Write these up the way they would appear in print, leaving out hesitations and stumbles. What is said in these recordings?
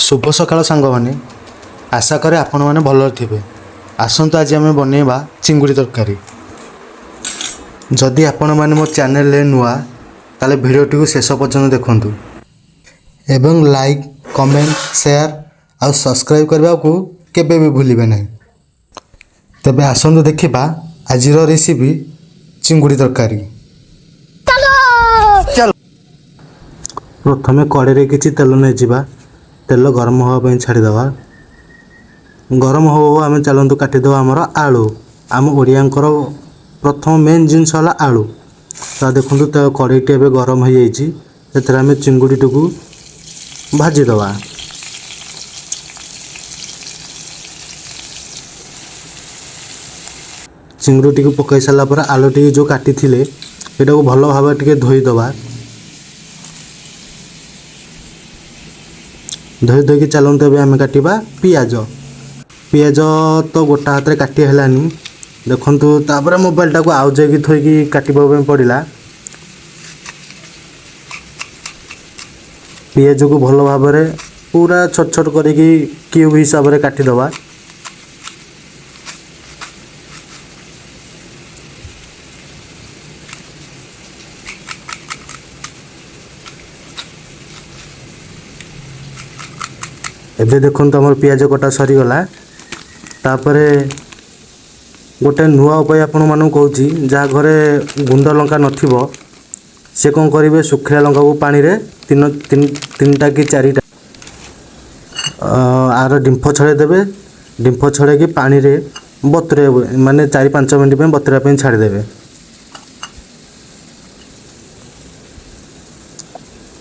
ଶୁଭ ସକାଳ ସାଙ୍ଗମାନେ। ଆଶା କରେ ଆପଣମାନେ ଭଲରେ ଥିବେ। ଆସନ୍ତୁ, ଆଜି ଆମେ ବନେଇବା ଚିଙ୍ଗୁଡ଼ି ତରକାରୀ। ଯଦି ଆପଣମାନେ ମୋ ଚ୍ୟାନେଲରେ ନୂଆ, ତାହେଲେ ଭିଡ଼ିଓଟିକୁ ଶେଷ ପର୍ଯ୍ୟନ୍ତ ଦେଖନ୍ତୁ ଏବଂ ଲାଇକ୍, କମେଣ୍ଟ, ସେୟାର ଆଉ ସବସ୍କ୍ରାଇବ୍ କରିବାକୁ କେବେ ବି ଭୁଲିବେ ନାହିଁ। ତେବେ ଆସନ୍ତୁ ଦେଖିବା ଆଜିର ରେସିପି ଚିଙ୍ଗୁଡ଼ି ତରକାରୀ। ପ୍ରଥମେ କଡ଼େଇରେ କିଛି ତେଲ ନେଇଯିବା। ତେଲ ଗରମ ହେବା ପାଇଁ ଛାଡ଼ିଦେବା। ଗରମ ହଉ ହଉ ଆମେ ଚାଲନ୍ତୁ କାଟିଦେବା ଆମର ଆଳୁ। ଆମ ଓଡ଼ିଆଙ୍କର ପ୍ରଥମ ମେନ୍ ଜିନିଷ ହେଲା ଆଳୁ। ତ ଦେଖନ୍ତୁ, ତ କଡ଼େଇଟି ଏବେ ଗରମ ହୋଇଯାଇଛି। ସେଥିରେ ଆମେ ଚିଙ୍ଗୁଡ଼ିଟିକୁ ଭାଜିଦେବା। ଚିଙ୍ଗୁଡ଼ିଟିକୁ ପକାଇ ସାରିଲା ପରେ ଆଳୁଟିକୁ ଯେଉଁ କାଟିଥିଲେ, ଏଟାକୁ ଭଲ ଭାବରେ ଟିକେ ଧୋଇଦେବା। ଧୋଇ ଧୋଇକି ଚାଲନ୍ତୁ, ଏବେ ଆମେ କାଟିବା ପିଆଜ। ପିଆଜ ତ ଗୋଟା ହାତରେ କାଟି ହେଲାନି, ଦେଖନ୍ତୁ। ତାପରେ ମୋବାଇଲଟାକୁ ଆଉ ଯାଇକି ଥୋଇକି କାଟିବା ପାଇଁ ପଡ଼ିଲା। ପିଆଜକୁ ଭଲ ଭାବରେ ପୁରା ଛୋଟ ଛୋଟ କରିକି କ୍ୟୁବ୍ ହିସାବରେ କାଟିଦେବା। ଏବେ ଦେଖନ୍ତୁ, ଆମର ପିଆଜ କଟା ସରିଗଲା। ତାପରେ ଗୋଟେ ନୂଆ ଉପାୟ ଆପଣମାନଙ୍କୁ କହୁଛି। ଯାହା ଘରେ ଗୁଣ୍ଡ ଲଙ୍କା ନଥିବ, ସେ କ'ଣ କରିବେ? ଶୁଖିଲା ଲଙ୍କାକୁ ପାଣିରେ ତିନିଟା କି ଚାରିଟା ଆର ଡିମ୍ଫ ଛଡ଼େଇ ଦେବେ। ଡିମ୍ଫ ଛଡ଼େଇକି ପାଣିରେ ବତୁରେଇବେ, ମାନେ 4-5 ମିନିଟ୍ ପାଇଁ ବତୁରାଇବା ପାଇଁ ଛାଡ଼ିଦେବେ।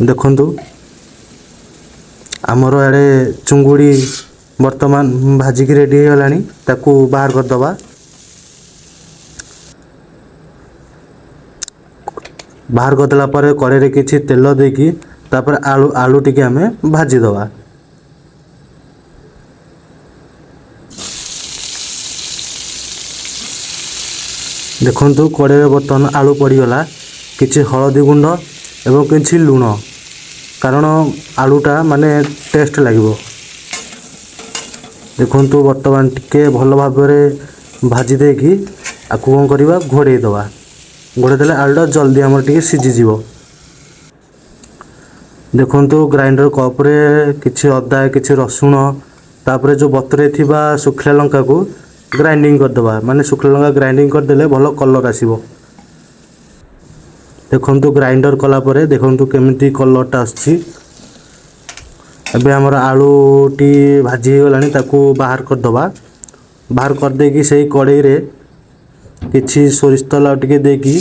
ଦେଖନ୍ତୁ, ଆମର ଆଡ଼େ ଚୁଙ୍ଗୁଡ଼ି ବର୍ତ୍ତମାନ ଭାଜିକି ରେଡ଼ି ହେଇଗଲାଣି। ତାକୁ ବାହାର କରିଦେବା। ବାହାର କରିଦେଲା ପରେ କଡ଼େଇରେ କିଛି ତେଲ ଦେଇକି ତାପରେ ଆଳୁ ଟିକେ ଆମେ ଭାଜିଦେବା। ଦେଖନ୍ତୁ, କଡ଼େଇରେ ବର୍ତ୍ତମାନ ଆଳୁ ପଡ଼ିଗଲା। କିଛି ହଳଦୀ ଗୁଣ୍ଡ ଏବଂ କିଛି ଲୁଣ, କାରଣ ଆଳୁଟା ମାନେ ଟେଷ୍ଟ ଲାଗିବ। ଦେଖନ୍ତୁ, ବର୍ତ୍ତମାନ ଟିକେ ଭଲ ଭାବରେ ଭାଜି ଦେଇକି ଆକୁ କ'ଣ କରିବା? ଘୋଡ଼େଇ ଦେବା। ଘୋଡ଼େଇ ଦେଲେ ଆଳୁଟା ଜଲ୍ଦି ଆମର ଟିକେ ସିଝିଯିବ। ଦେଖନ୍ତୁ, ଗ୍ରାଇଣ୍ଡର କପ୍ରେ କିଛି ଅଦା, କିଛି ରସୁଣ, ତାପରେ ଯେଉଁ ବତୁରେଇ ଥିବା ଶୁଖିଲା ଲଙ୍କାକୁ ଗ୍ରାଇଣ୍ଡିଙ୍ଗ କରିଦେବା। ମାନେ ଶୁଖିଲା ଲଙ୍କା ଗ୍ରାଇଣ୍ଡିଙ୍ଗ କରିଦେଲେ ଭଲ କଲର୍ ଆସିବ। ଦେଖନ୍ତୁ, ଗ୍ରାଇଣ୍ଡର କଲା ପରେ ଦେଖନ୍ତୁ କେମିତି କଲର୍ଟା ଆସୁଛି। ଏବେ ଆମର ଆଳୁଟି ଭାଜି ହେଇଗଲାଣି, ତାକୁ ବାହାର କରିଦେବା। ବାହାର କରିଦେଇକି ସେଇ କଡ଼େଇରେ କିଛି ସୋରିଷ ତେଲ ଟିକେ ଦେଇକି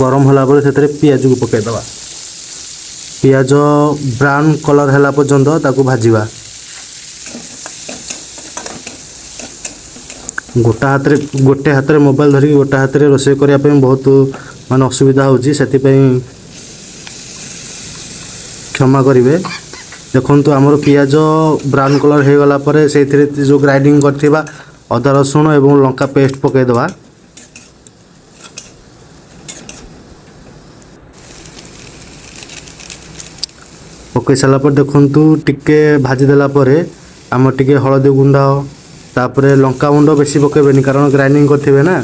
ଗରମ ହେଲା ପରେ ସେଥିରେ ପିଆଜକୁ ପକାଇଦେବା। ପିଆଜ ବ୍ରାଉନ୍ କଲର୍ ହେଲା ପର୍ଯ୍ୟନ୍ତ ତାକୁ ଭାଜିବା। ଗୋଟେ ହାତରେ ମୋବାଇଲ ଧରିକି ଗୋଟେ ହାତରେ ରୋଷେଇ କରିବା ପାଇଁ ବହୁତ ମାନେ ଅସୁବିଧା ହେଉଛି, ସେଥିପାଇଁ କ୍ଷମା କରିବେ। ଦେଖନ୍ତୁ, ଆମର ପିଆଜ ବ୍ରାଉନ୍ କଲର୍ ହେଇଗଲା ପରେ ସେଇଥିରେ ଯେଉଁ ଗ୍ରାଇଣ୍ଡିଙ୍ଗ କରିଥିବା ଅଦା, ରସୁଣ ଏବଂ ଲଙ୍କା ପେଷ୍ଟ ପକାଇଦେବା। ପକାଇ ସାରିଲା ପରେ ଦେଖନ୍ତୁ, ଟିକେ ଭାଜି ଦେଲା ପରେ ଆମର ଟିକେ ହଳଦୀ ଗୁଣ୍ଡ, ତାପରେ ଲଙ୍କା ଗୁଣ୍ଡ ବେଶୀ ପକାଇବେନି, କାରଣ ଗ୍ରାଇଣ୍ଡିଙ୍ଗ କରିଥିବେ ନା।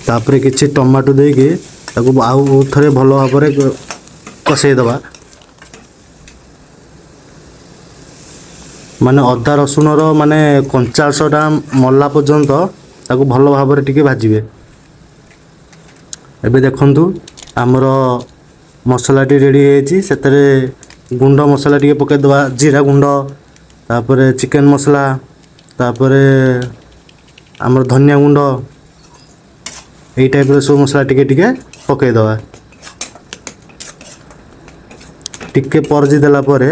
ତାପରେ କିଛି ଟମାଟୋ ଦେଇକି ତାକୁ ଆଉ ଥରେ ଭଲ ଭାବରେ କଷେଇ ଦେବା। ମାନେ ଅଦା ରସୁଣର ମାନେ କଞ୍ଚା ଅଂଶଟା ମଲା ପର୍ଯ୍ୟନ୍ତ ତାକୁ ଭଲ ଭାବରେ ଟିକେ ଭାଜିବେ। ଏବେ ଦେଖନ୍ତୁ, ଆମର ମସଲାଟି ରେଡ଼ି ହେଇଯାଇଛି। ସେଥିରେ ଗୁଣ୍ଡ ମସଲା ଟିକେ ପକାଇଦେବା, ଜିରା ଗୁଣ୍ଡ, ତାପରେ ଚିକେନ୍ ମସଲା, ତାପରେ ଆମର ଧନିଆ ଗୁଣ୍ଡ, ଏଇ ଟାଇପ୍ର ସବୁ ମସଲା ଟିକେ ଟିକେ ପକାଇଦେବା। ଟିକେ ପରଜି ଦେଲା ପରେ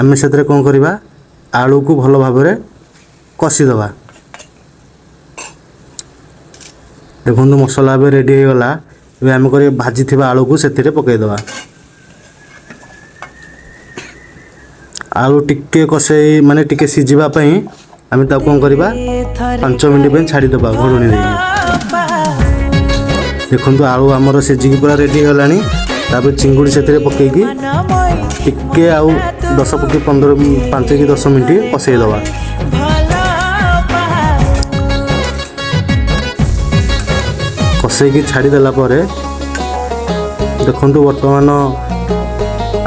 ଆମେ ସେଥିରେ କ'ଣ କରିବା? ଆଳୁକୁ ଭଲ ଭାବରେ କଷିଦେବା। ଦେଖନ୍ତୁ, ମସଲା ଏବେ ରେଡ଼ି ହେଇଗଲା। ଏବେ ଆମେ କରି ଭାଜିଥିବା ଆଳୁକୁ ସେଥିରେ ପକାଇଦେବା। ଆଳୁ ଟିକେ କଷେଇ, ମାନେ ଟିକେ ସିଝିବା ପାଇଁ ଆମେ ତାକୁ କ'ଣ କରିବା? 5 ମିନିଟ୍ ପାଇଁ ଛାଡ଼ିଦେବା ଘୋଡ଼ଣୀ ଦେଇକି। ଦେଖନ୍ତୁ, ଆଳୁ ଆମର ସିଝିକି ପୁରା ରେଡ଼ି ହେଇଗଲାଣି। ତାପରେ ଚିଙ୍ଗୁଡ଼ି ସେଥିରେ ପକେଇକି ଟିକେ ଆଉ 10 କି 15, 5 କି 10 ମିନିଟ୍ କଷେଇଦେବା। ଭଲ ପାଉ। କଷେଇକି ଛାଡ଼ିଦେଲା ପରେ ଦେଖନ୍ତୁ, ବର୍ତ୍ତମାନ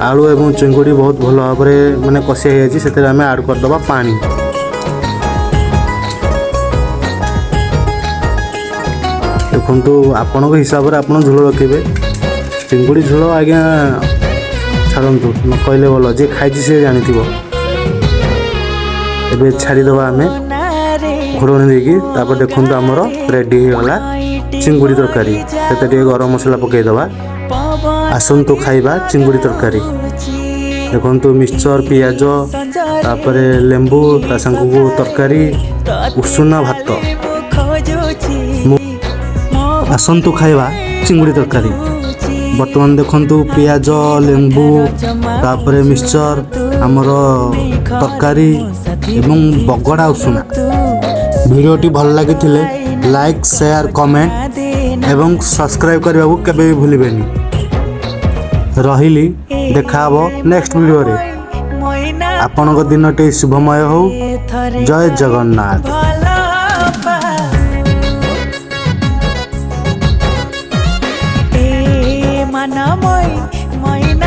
ଆଳୁ ଏବଂ ଚିଙ୍ଗୁଡ଼ି ବହୁତ ଭଲ ଭାବରେ ମାନେ କଷି ହେଇଯାଇଛି। ସେଥିରେ ଆମେ ଆଡ଼୍ କରିଦେବା ପାଣି। ଦେଖନ୍ତୁ, ଆପଣଙ୍କ ହିସାବରେ ଆପଣ ଝୋଳ ରଖିବେ। ଚିଙ୍ଗୁଡ଼ି ଝୋଳ ଆଜ୍ଞା ଛାଡ଼ନ୍ତୁ, ନ କହିଲେ ଭଲ। ଯିଏ ଖାଇଛି ସିଏ ଜାଣିଥିବ। ଏବେ ଛାଡ଼ିଦେବା ଆମେ ଘୋଡ଼ଣି ଦେଇକି। ତାପରେ ଦେଖନ୍ତୁ, ଆମର ରେଡ଼ି ହେଇଗଲା ଚିଙ୍ଗୁଡ଼ି ତରକାରୀ। ସେଥିରେ ଟିକେ ଗରମ ମସଲା ପକାଇଦେବା। ଆସନ୍ତୁ ଖାଇବା ଚିଙ୍ଗୁଡ଼ି ତରକାରୀ। ଦେଖନ୍ତୁ, ମିକ୍ସଚର, ପିଆଜ, ତାପରେ ଲେମ୍ବୁ, ତା ସାଙ୍ଗକୁ ତରକାରୀ, ଉଷୁନା ଭାତ। ଆସନ୍ତୁ ଖାଇବା ଚିଙ୍ଗୁଡ଼ି ତରକାରୀ। ବର୍ତ୍ତମାନ ଦେଖନ୍ତୁ, ପିଆଜ, ଲେମ୍ବୁ, ତାପରେ ମିକ୍ସଚର, ଆମର ତରକାରୀ ଏବଂ ବଗଡ଼ା ଉଷୁନା। ଭିଡ଼ିଓଟି ଭଲ ଲାଗିଥିଲେ ଲାଇକ୍, ସେୟାର, କମେଣ୍ଟ ଏବଂ ସବସ୍କ୍ରାଇବ୍ କରିବାକୁ କେବେ ବି ଭୁଲିବେନି। ରହିଲି, ଦେଖା ହେବ ନେକ୍ସଟ ଭିଡ଼ିଓରେ। ଆପଣଙ୍କ ଦିନଟି ଶୁଭମୟ ହଉ। ଜୟ ଜଗନ୍ନାଥ। ଭଲ ପାଉ। ଏ ମାନମୟୀ ମଇନା।